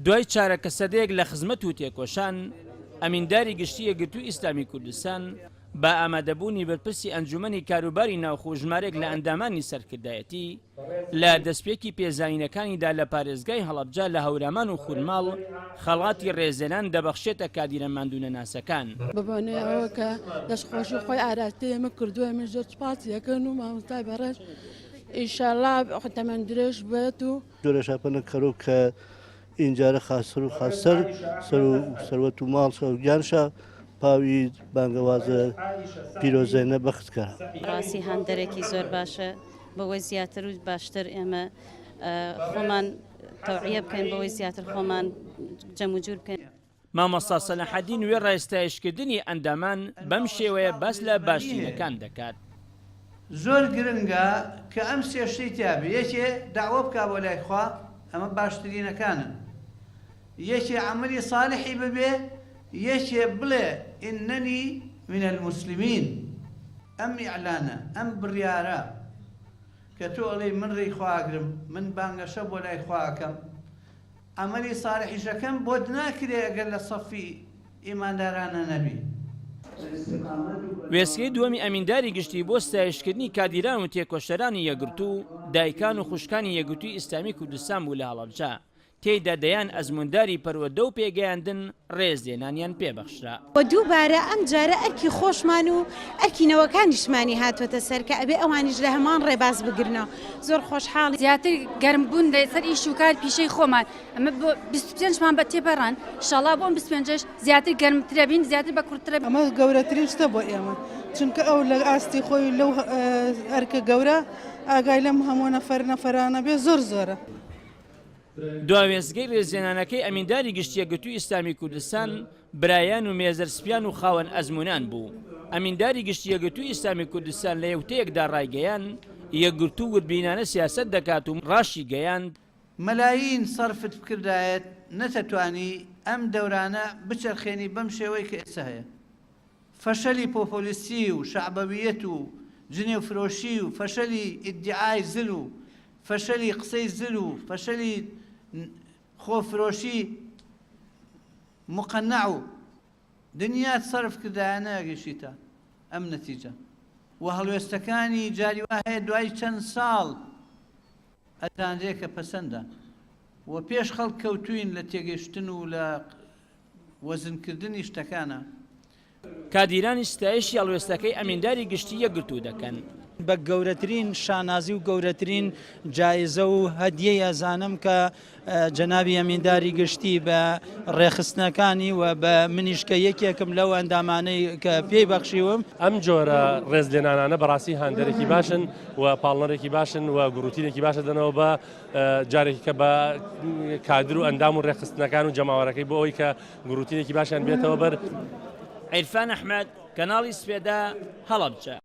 دوای چارەکە سەدەیەک لە خزمەت و تێکۆشان، ئەمینداری گشتی یەکگرتووی ئیسلامی کوردستان بە ئامادەبوونی بەرپرسی ئەنجوومەنی کاروباری ناوخۆ و ژمارەیەک لە ئەندامانی سەرکردایەتی لە دەستپێکی پێزانینەکانیدا لە پارێزگای هەڵەبجە لە هەورامان و خورماڵ خەڵاتی ڕێزلێنان دەبەخشێتە کادیرە ماندوونەناسەکان. بەبۆنەی ئەوە کە دەستخۆشی خۆی ئاراستەی ئێمە کردووە ئێمەش زۆر سوپاسی ئەکەن و مامۆستای بەڕێز ئیشەڵا تەمەن درێژ بێت و. جۆرە شاپەنە کەرۆ کە ئینجارە خاستر و خاستر سەر و سەروەت و ماڵ شا و گیان شا پاوی بانگەوازە پیرۆزێنە بەخت کەرا. ڕاستی هاندەرێکی زۆر باشە بەوەی زیاتر و باشتر ئێمە خۆمان تەوعیە بکەین بەوەی زیاتر خۆمان جەم و جور بکەین. مامۆستا سەلاحەدین وێڕای ستایشکردنی ئەندامان بەم شێوەیە باس لە باشترینەکان دەکات. زۆر گرنگە کە ئەم سێ شتەی تیا بێ، یەکێ دەعوە بکا بۆ لای خوا، ئەمە باشترینەکانن، یەکێ عەمەلی ساڵحی ببێ، یەکێ بڵێ اننی من المسلمین. ئەم ئیعلانە، ئەم بڕیارە کە تۆ ئەڵێی من ڕێی خوا ئەگرم، من بانگەشە بۆ لای خوا ئەکەم، عەمەلی ساڵحیش ئەکەم، بۆت ناکرێ ئەگەر لە سەفی ئیماندارانا نەبی. وێستگەی دووەمی ئەمینداری گشتی بۆ ستایشکردنی کادیران و تێکۆشەرانی یەکگرتوو، دایکان و خوشکانی یەکگرتووی ئیسلامی کوردستان بوو لە هەڵەبجە، تێیدا دەیان ئەزموونداری پەروەردە و پێگەیاندن ڕێزلێنانیان پێبەخشرا. وە دووبارە ئەم جارە ئەرکی خۆشمان و ئەرکی نەوەکانیشمانی هاتووەتە سەر کە ئەبێ ئەوانیش لە هەمان ڕێباز بگرنەوە. زۆر خۆشحاڵین. زیاتر گەرم بوون لەسەر ئیش و کار پیشەی خۆمان ئەمە بۆ 25 مان بە تێپەڕان ئیشاڵا بۆ ئەم 25ەش زیاتر گەرمترە بین زیاتر بە کوڕترە ئەمە گەورەترین شتە بۆ ئێمە چونکە ئەو لە ئاستی خۆی لەو ئەرکە گەورە ئاگای لەم هەموو نەفەر نەفەرانە بێ زۆر زۆرە. دوا وێستگەی رێزلێنانەکەی ئەمینداری گشتی یەکگرتووی ئیسلامی کوردستان، برایان و مێزەر سپیان و خاوەن ئەزموونان بوو. ئەمینداری گشتی یەکگرتووی ئیسلامی کوردستان لە وتەیەکدا رایگەیاند، یەکگرتوو وردبینانە سیاسەت دەکات و راشیگەیاند، مەلایین سەرفت بکردایەت نەتەتوانی ئەم دەورانە بچەرخێنی بەم شێوەی کە ئێستا هەیە. فەشەلی پۆپۆلیستی و شەعبەوییەت و جنێو فرۆشی و فەشەلی ئیدیعای زل و فەشەلی قسەی زل و فەشەلی خۆفرۆشی مقەنەع و دنیات سەرف کردایە نەگەیشتیتە ئەم نەتیجە و هەڵوێستەکانی جاری وا هەیە دوای چەند ساڵ ئەزانرێ کە پەسەندە و پێش خەڵک کەوتوین لە تێگەشتن و لە وەزنکردنی شتەکانە. کادیرانی ستایشی هەڵوێستەکەی ئەمینداری گشتی یەکگرتوو دەکەن. بە گەورەترین شانازی و گەورەترین جایزە و هەدیەی ئەزانم کە جەنابی ئەمینداری گشتی بە ڕێکخستنەکانی و بە منیش کە یەکێکم لەو ئەندامانەی کە پێی بەخشیوم. ئەم جۆرە ڕێزلێنانانە بەڕاستی هاندەرێکی باشن و پاڵنەرێکی باشن و گوڕوتینێکی باش دەدەنەوە بە جارێکی کە بە کادر و ئەندام و ڕێکخستنەکان و جەماوەرەکەی بۆ ئەوەی کە گوڕوتینێکی باشیان بێتەوە بەر. عیرفان ئەحمەد، کەناڵی سپێدە، هەڵەبجە.